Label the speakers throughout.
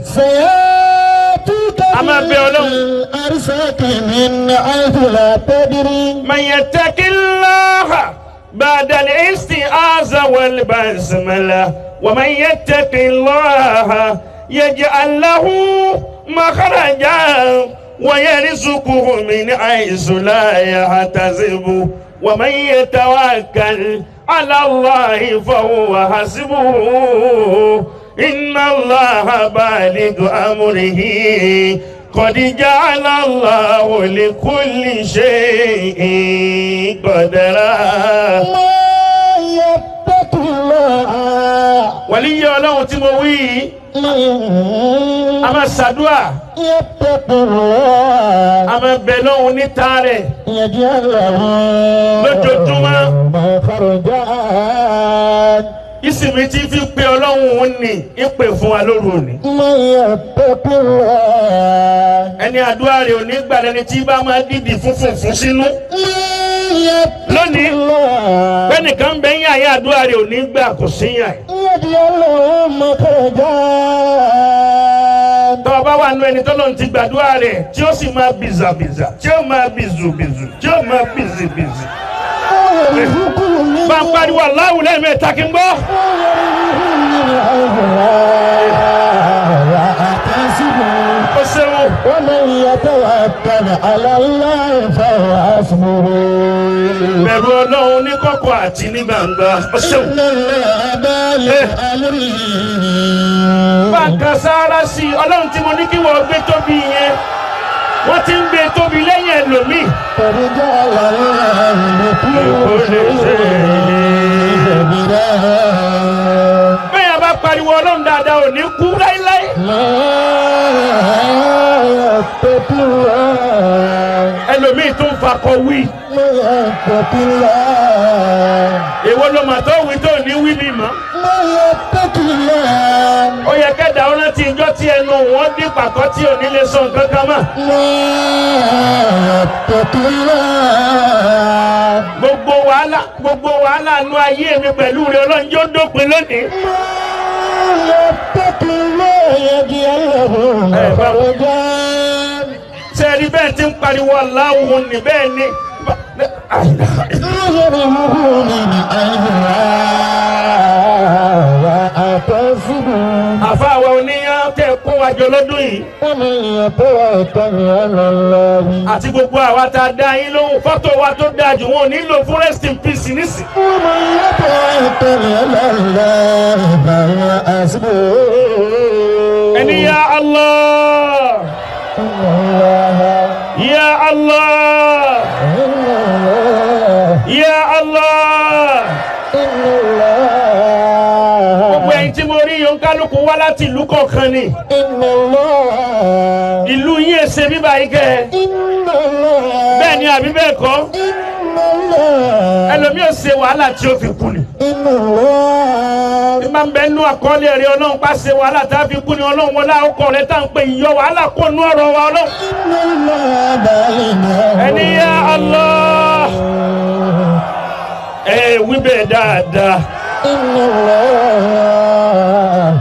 Speaker 1: سيأتيك
Speaker 2: A máa bẹ Ọlọ́run.
Speaker 1: بالأرزاق من حيث لا تدري.
Speaker 2: من يتق الله بعد الاستعاذة والبسملة ومن يتق الله يجعل له مخرجا ويرزقه من حيث لا يحتسب ومن يتوكل على الله فهو حسبه إن الله بالغ أمره قد جعل الله لكل شيء قدرا.
Speaker 1: ما يتق الله
Speaker 2: Wàlíyé Ọlọ́run tí mo wí yìí, a
Speaker 1: من
Speaker 2: máa ṣàdúà,
Speaker 1: يتق الله
Speaker 2: a máa bẹ lọ́hùn níta rẹ̀
Speaker 1: يجعل له
Speaker 2: lójoojúmọ́.
Speaker 1: مخرجا.
Speaker 2: Ìsinmi tí fi pe Ọlọ́run òun ní ìpè fún wa lóru òní.
Speaker 1: من يتق الله
Speaker 2: Ẹni àdúrà rẹ̀ ò ní gbà lẹni tí bá máa dìdì funfun fún sínú.
Speaker 1: من يتق
Speaker 2: Lónìí,
Speaker 1: الله
Speaker 2: pẹ́nìkan bẹ́ yín àyè àdúrà rẹ̀ ò ní gbà kò sí yàn.
Speaker 1: يجعل له مخرجا.
Speaker 2: Tọ́ ọ bá wà nú ẹni tọ́lọ́run ti gbàdúrà rẹ̀ tí ó sì máa bìzàbìzà, tí ó máa bìzùbìzù, tí ó máa bìzìbìzì.
Speaker 1: ويرزقه من
Speaker 2: Bá ń pariwo Allahu lẹ́ẹ̀mẹ́ta kí n gbọ́.
Speaker 1: ويرزقه من حيث لا يحتسب.
Speaker 2: Ó ṣeun.
Speaker 1: ومن يتوكل على الله فهو حسبه.
Speaker 2: Bẹ̀rù Ọlọ́run ní kọ̀kọ̀ àti ní gbangba. Ó ṣeun.
Speaker 1: إن الله بالغ أمره.
Speaker 2: Bá a kan sáárá sí i, Ọlọ́run tí mo ní kí wọ́n gbé tóbi yẹn. Wọ́n ti ń gbé tóbi lẹ́yìn ẹlòmíì.
Speaker 1: قد جعل الله لكل شيء سبيلا.
Speaker 2: Bẹ́ẹ̀ bá pariwo Ọlọ́run dáadáa ò ní kú láíláí.
Speaker 1: ما يتق الله
Speaker 2: Ẹlòmíì tún fakọ wí.
Speaker 1: ما يتق الله
Speaker 2: Èwo ló mà tó wí tó ní wí mi mọ́?
Speaker 1: ما يتق الله
Speaker 2: Ó yẹ kẹ́dà ó rántí ijọ́ tí ẹnu wọn dín pàkọ́ tí ò ní lè sọ nǹkan kan mọ́.
Speaker 1: ما يتق الله
Speaker 2: Gbogbo wàhálà, gbogbo wàhálà nu ayé mi pẹ̀lú rẹ Ọlọ́run yóò dópin lónìí.
Speaker 1: ما يتق الله يجعل له مخرجا.
Speaker 2: Ṣé ẹ rí bẹ́ẹ̀ tí ń pariwo Allahu ní bẹ́ẹ̀ ni?
Speaker 1: يرزقه من حيث لا يحتسب.
Speaker 2: Àfa àwa oníyàn tẹ́ kó wa jọ lọ́dún yìí
Speaker 1: ومن يتوكل على الله
Speaker 2: àti gbogbo àwa tá a dá yín lóhùn, fọ́tò wa tó dáa jù wọn ò nílò fún rest in peace nísì.
Speaker 1: ومن يتوكل على الله فهو حسبه.
Speaker 2: Ẹni ya Allah,
Speaker 1: إن الله
Speaker 2: ya Allah,
Speaker 1: إن الله
Speaker 2: ya Allah.
Speaker 1: إن الله
Speaker 2: Gbogbo ẹ̀yin tí mo rí yòó kálukú wá láti ìlú kọ̀ọ̀kan ni.
Speaker 1: إن الله
Speaker 2: Ìlú yín èsè bíbá yìí kẹ́ ẹ.
Speaker 1: إن الله
Speaker 2: Bẹ́ẹ̀ ni àbí bẹ́ẹ̀ kọ́?
Speaker 1: إن الله
Speaker 2: Ẹlòmíì ò ṣe wàhálà tí ó fi kú ni.
Speaker 1: إن الله
Speaker 2: Bí máa ń bẹ nú àkọọ́lẹ̀ rẹ Ọlọ́run pa ṣe wàhálà tá a fi kú ni Ọlọ́run wọlé àkọkọ rẹ tá à ń pè ìyọ wàhálà kó nú ọ̀rọ̀ wa Ọlọ́run.
Speaker 1: إن الله بالغ
Speaker 2: Ẹni ya Allah, ẹ wí bẹ́ẹ̀ dáadáa.
Speaker 1: إن الله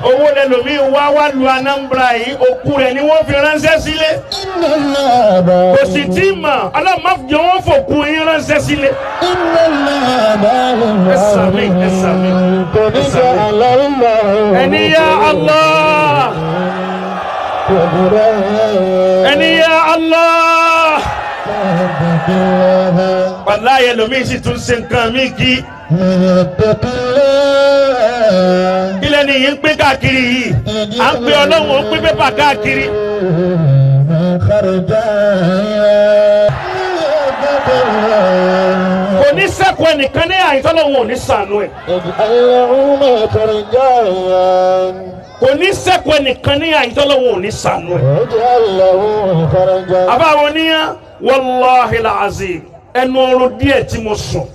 Speaker 2: Owó lẹlòmíì wá wá lu Anambra yìí, òkú rẹ̀ ni wọ́n fi ránṣẹ́ sílé.
Speaker 1: إن الله بالغ
Speaker 2: Kò sì tí ì mọ̀, Ọlọ́run má jẹ́ wọ́n fòkú yín ránṣẹ́ sílé.
Speaker 1: إن الله بالغ
Speaker 2: Ẹ sàmì, ẹ sàmì,
Speaker 1: قد
Speaker 2: ẹ sàmì.
Speaker 1: جعل الله
Speaker 2: Ẹni ya Allah,
Speaker 1: قدرا.
Speaker 2: Ẹni ya Allah. Wàláyé ẹlòmíì sì tún ṣe nǹkan míì kí.
Speaker 1: من يتق الله
Speaker 2: Ilẹ̀ ni yìí ń pín káàkiri yìí. À ń pe Ọlọ́run, ó ń pín pépà káàkiri.
Speaker 1: مخرجا. يتق الله
Speaker 2: Kò ní sẹ́kọ̀ọ́ ẹnìkan ní àyíntọ́lọ́run ò ní sànú ẹ̀.
Speaker 1: اجعل له مخرجا.
Speaker 2: Kò ní sẹ́kọ̀ọ́ ẹnìkan ní àyíntọ́lọ́run ò ní sànú ẹ̀.
Speaker 1: واجعل له مخرجا.
Speaker 2: Àbáwọn oníyàn, wàláhi làzim, ẹnu ọrùn díẹ̀ tí mo sùn.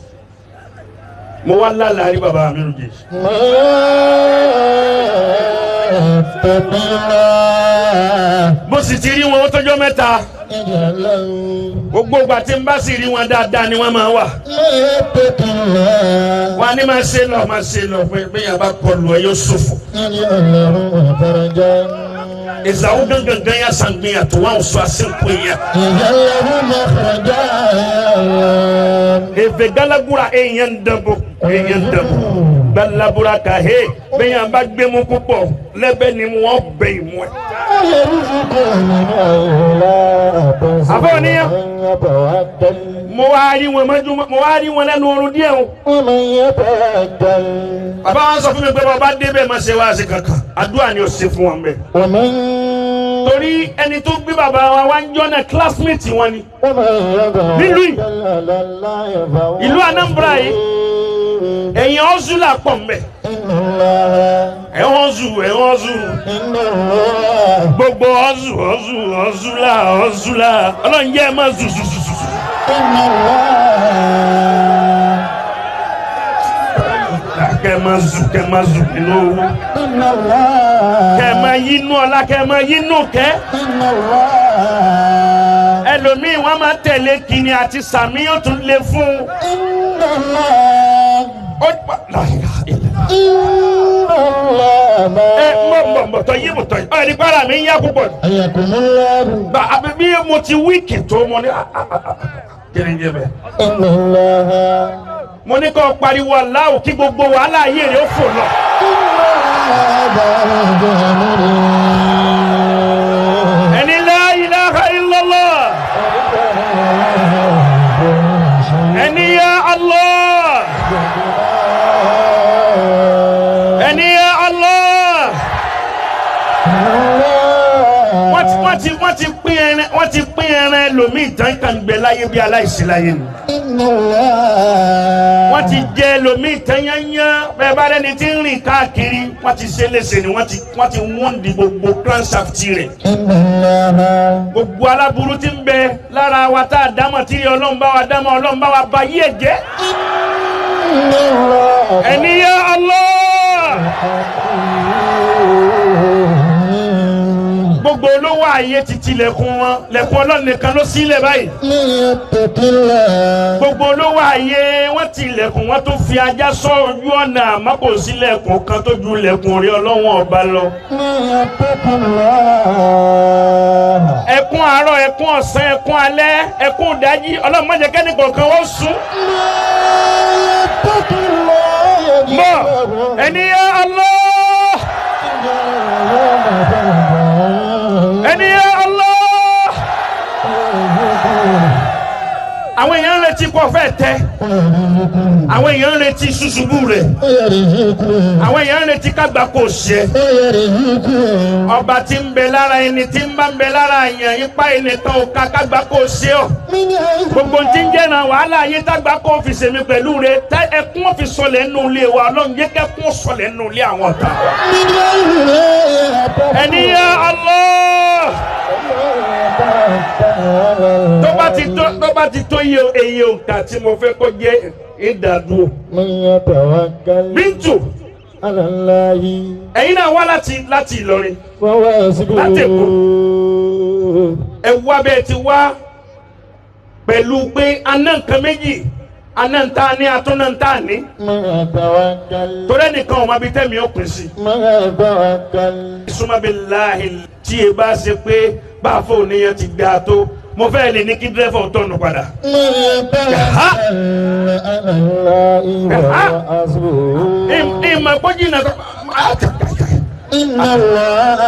Speaker 2: Mo wá lálàá rí bàbá mi rújì.
Speaker 1: ما يتق الله
Speaker 2: Mo sì ti rí wọn ó tọ́jọ́ mẹ́ta.
Speaker 1: اجعل له
Speaker 2: Gbogbo ìgbà tí n bá sì rí wọn dáadáa ni wọ́n máa wà.
Speaker 1: ما يتق الله
Speaker 2: Wọ́n á ní máa ṣe lọ, máa ṣe lọ pé bí yàrá bá kọlù ẹ yóò ṣòfò.
Speaker 1: اجعل له مخرجا.
Speaker 2: Ezawu gangan ya sangbin tó wà sọ àsìkò yẹn.
Speaker 1: اجعل له مخرجا
Speaker 2: Efe galagura èèyàn dàbò èèyàn dàbò galabura ka he bẹ́ẹ̀ yẹn bá gbé mu púpọ̀ lẹ́bẹ̀ ni wọ́n bẹ ìmú ẹ̀.
Speaker 1: ويرزقه من لا يحتسب
Speaker 2: Àfọwọ́níyàn.
Speaker 1: ومن يتوكل
Speaker 2: Mo wá rí wọn mọ́jú mo wá rí wọn lẹ́nu oorun díẹ̀ o.
Speaker 1: ومن يتوكل
Speaker 2: Bàbá wa sọ fún mi pé bàbá débẹ̀ má ṣe wá sí kankan àdúrà ni ó ṣe fún wọn bẹ́ẹ̀.
Speaker 1: ومن
Speaker 2: Torí ẹni tó gbé bàbá wa wá ń jọ́nà classmate wọn ni.
Speaker 1: ومن
Speaker 2: Nílùú yìí.
Speaker 1: يتوكل على الله فهو
Speaker 2: Ìlú Anambra yìí.
Speaker 1: حسبه.
Speaker 2: Ẹ̀yin ọ́zùlà pọ̀ mbẹ̀.
Speaker 1: إن الله
Speaker 2: Ẹ̀ ọ́zù ẹ̀ ọ́zù
Speaker 1: إن الله
Speaker 2: gbogbo ọ́zù ọ́zù ọ́zùlà ọ́zùlà ọlọ́run jẹ́ ẹ má zù zù zù zù.
Speaker 1: إن الله
Speaker 2: Kẹ́ ẹ má zù kẹ́ ẹ má zù nínú owó.
Speaker 1: إن الله
Speaker 2: Kẹ́ ẹ má yínú ọlá kẹ́ ẹ má yínú kẹ́.
Speaker 1: إن الله
Speaker 2: Ẹlòmíì wọ́n máa tẹ̀lé kìnìún àti sàmí yóò tún lé fún un.
Speaker 1: إن الله
Speaker 2: Ó pa
Speaker 1: إن الله
Speaker 2: ẹ mọ̀ mọ̀ mọ̀ tọ́ yé mọ̀ tọ́ yé. Ọ̀ ní kwara mi ń yá púpọ̀.
Speaker 1: حياكم الله
Speaker 2: Ba àbí bí mo ti wíìkì tó mo ní kí ni jẹ́ bẹ́ẹ̀.
Speaker 1: إن الله
Speaker 2: Mo ní kó pariwo aláwò kí gbogbo wàhálà ayé rẹ̀ ó fò lọ.
Speaker 1: إن الله بالغ أمره
Speaker 2: Ẹni la ilaha illallah. Ẹni ya Allah. Ẹni ya Allah. Wọ́n ti wọ́n ti pín ẹran ẹlòmíì tán kàn gbẹ láyé bí aláìsí láyé ni.
Speaker 1: إن الله
Speaker 2: Wọ́n ti jẹ ẹlòmíì tán yányán bẹ́ẹ̀ bá rẹ́ni tí ń rìn káàkiri wọ́n ti ṣe léṣe ni wọ́n ti wọ́n di gbogbo crankshaft rẹ̀.
Speaker 1: إن الله
Speaker 2: Gbogbo aláburú tí ń bẹ lára wa tá a dámọ̀ tí Ọlọ́run bá wa dámọ̀ Ọlọ́run bá wa ba yí ẹ̀ jẹ́.
Speaker 1: إن الله
Speaker 2: Ẹni ya Allah. Gbogbo olówó ayé ti tilẹ̀kùn wọn lẹ̀kùn Ọlọ́run nìkan ló sílẹ̀ báyìí.
Speaker 1: من يتق الله
Speaker 2: Gbogbo olówó ayé wọ́n tilẹ̀kùn wọ́n tún fi ajá sọ ojú ọ̀nà àmọ́ kò sílẹ̀kùn kan tó ju lẹ̀kùn rí Ọlọ́run ọba lọ.
Speaker 1: من يتق الله
Speaker 2: Ẹkún àárọ̀ ẹkún ọ̀sán ẹkún alẹ́ ẹkún ìdájí Ọlọ́run má jẹ́ kẹ́ni kọ̀ọ̀kan wọ́n sùn.
Speaker 1: من يتق الله يجعل
Speaker 2: Mọ̀
Speaker 1: له
Speaker 2: ẹni ya Allah ẹni ya Allah. Àwọn èèyàn ń retí kó fẹ́ tẹ́ àwọn èèyàn ń retí ṣùṣubú rẹ̀ àwọn èèyàn ń retí kágbá kò ṣe. Ọba tí ń bẹ lára ẹni tí ń bá ń bẹ lára èèyàn ipá ẹnìkan ò ká kágbá kò ṣe ọ́. Gbogbo tí ń jẹ́ràn wàhálà ayé tágbá kò fi ṣèmi pẹ̀lú rẹ̀ tá ẹkún fi sọlẹ̀ nínú ilé wa Ọlọ́run jẹ́ kẹ́kún sọlẹ̀ nínú ilé àwọn ọ̀tá. Ẹni ya Allah tó bá ti tó iye èyí òǹkà tí mo fẹ́ kó jẹ́ ìdádúró.
Speaker 1: من يتوكل
Speaker 2: Bíntù
Speaker 1: على الله
Speaker 2: ẹ̀yin náà wá láti Ìlọrin
Speaker 1: فهو حسبه
Speaker 2: Láti Èkó. Ẹ wá bẹ́ẹ̀ ti wá pẹ̀lú pé aná nǹkan méjì aná ń ta ní atúná ń ta ní.
Speaker 1: من يتوكل
Speaker 2: Torí ẹnìkan ò mọ ibi tẹ́mi ó pín sí.
Speaker 1: من يتوكل
Speaker 2: Súnmọ́bí láàhìn tí e bá ṣe pé bá a fò níyẹn ti dáa tó mo fẹ́ lè ní kí dírẹ́fà tọ̀nù padà.
Speaker 1: من يتوكل على الله فهو حسبه
Speaker 2: Ìmọ̀ pọ́jì náà
Speaker 1: إن الله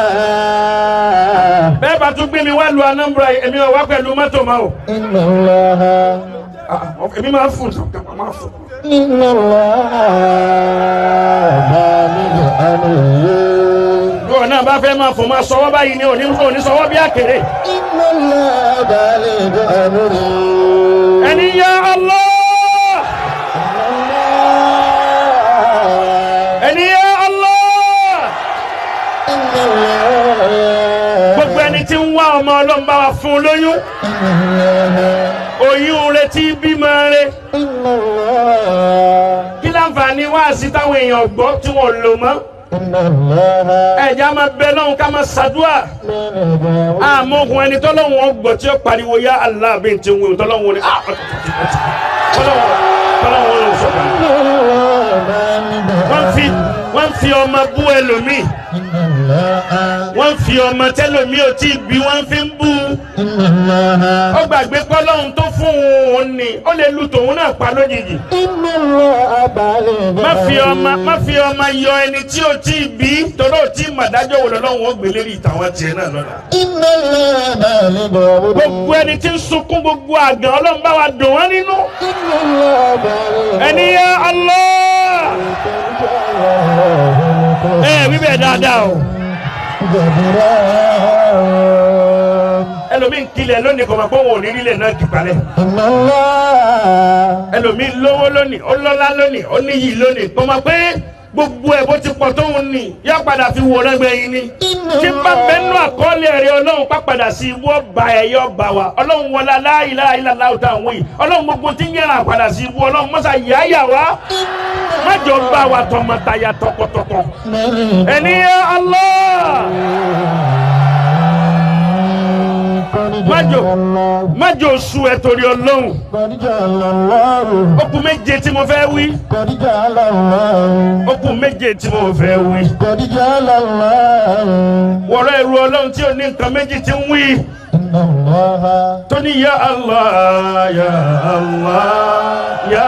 Speaker 2: bẹ́ẹ̀ bá tún gbé mi wá lu Anambra èmi ò wá pẹ̀lú mọ́tò mọ́ o.
Speaker 1: إن الله
Speaker 2: Èmi máa ń fún máa ń fún.
Speaker 1: إن الله بالغ أمره
Speaker 2: Lọ́wọ́ náà bá fẹ́ máa fò máa sọwọ́ báyìí ni òní òní sọwọ́ bí àkèrè.
Speaker 1: إن الله بالغ أمره
Speaker 2: Ẹni ya Allah ẹni ya Allah
Speaker 1: إن الله
Speaker 2: gbogbo ẹni tí ń wá ọmọ Ọlọ́run bá wa fún un lóyún
Speaker 1: إن الله
Speaker 2: oyún rẹ tí bímọ rẹ
Speaker 1: إن الله
Speaker 2: kí láǹfààní wá sí táwọn èèyàn gbọ́ tí wọ́n lò mọ́
Speaker 1: إن الله
Speaker 2: ẹ̀já máa bẹ lọ́hùn ká máa ṣàdúrà
Speaker 1: بالغ
Speaker 2: àmọ́ ogun ẹni tọ́lọ́hùn ọgbọ̀ tí ó pariwo yá Allah bí n ti wí tọ́lọ́hùn ni tọ́lọ́hùn ló sọ̀rọ̀ wọ́n fi ọmọ bú ẹlòmíì
Speaker 1: إن الله
Speaker 2: Wọ́n fi ọmọ tẹ́lòmí ò tí ì bí, wọ́n fi ń bú.
Speaker 1: إن الله
Speaker 2: Ó gbàgbé pọ́lọ́hún tó fún òun ni ó lè lu tòun náà pa lójijì.
Speaker 1: إن الله بالغ
Speaker 2: Má fi ọmọ yọ ẹni tí ò tí ì bí, torí ò tí ì mọ̀ dájọ́ wò lọ́lọ́run ó gbé lérí ìtàwọn tiẹ̀ náà lọ́la.
Speaker 1: إن الله بالغ أمره
Speaker 2: Gbogbo ẹni tí ń sunkún, gbogbo àgàn, Ọlọ́run bá wa dùn wọ́n nínú.
Speaker 1: إن الله بالغ
Speaker 2: Ẹni yá Allah. Ẹ wí bẹ́ẹ̀ dáadáa o.
Speaker 1: جبران
Speaker 2: Ẹlòmíín kilẹ̀ lónìí, kò mọ̀ pé òun ò ní rílẹ̀ náà kìpalẹ̀.
Speaker 1: إن الله
Speaker 2: Ẹlòmíín lówó lónìí, ó lọ́lá lónìí, ó níyì lónìí, kò mọ̀ pé gbogbo ẹ̀ bó ti pọ̀ tóun ní yóò padà fi wòran gbẹ̀yìn ni. Tí bá bẹ́nu àkọọ́lẹ̀ rẹ, Ọlọ́run pápadà sí ibú ọba ẹ̀ yọ bá wa. Ọlọ́run wọlá la ilaha illallah táwọn yìí, Ọlọ́run, gbogbo tí ń yẹra àpadà sí ibú, Ọlọ́run mọ́sá yáyà wá, májọ bá wa tọmọtaya tọkọtọkọ. Ẹni yá Allah. Májò májò sú ẹ torí Ọlọ́run.
Speaker 1: قد جعل الله
Speaker 2: Okùn méje tí mo fẹ́ wí.
Speaker 1: قد جعل الله
Speaker 2: Okùn méje tí mo fẹ́ wí.
Speaker 1: قد جعل الله
Speaker 2: Wọ̀rọ̀ ẹrù Ọlọ́run tí ò ní nǹkan méjì tí ń wí.
Speaker 1: إن الله
Speaker 2: Tó ní ya Allah, ya Allah, ya.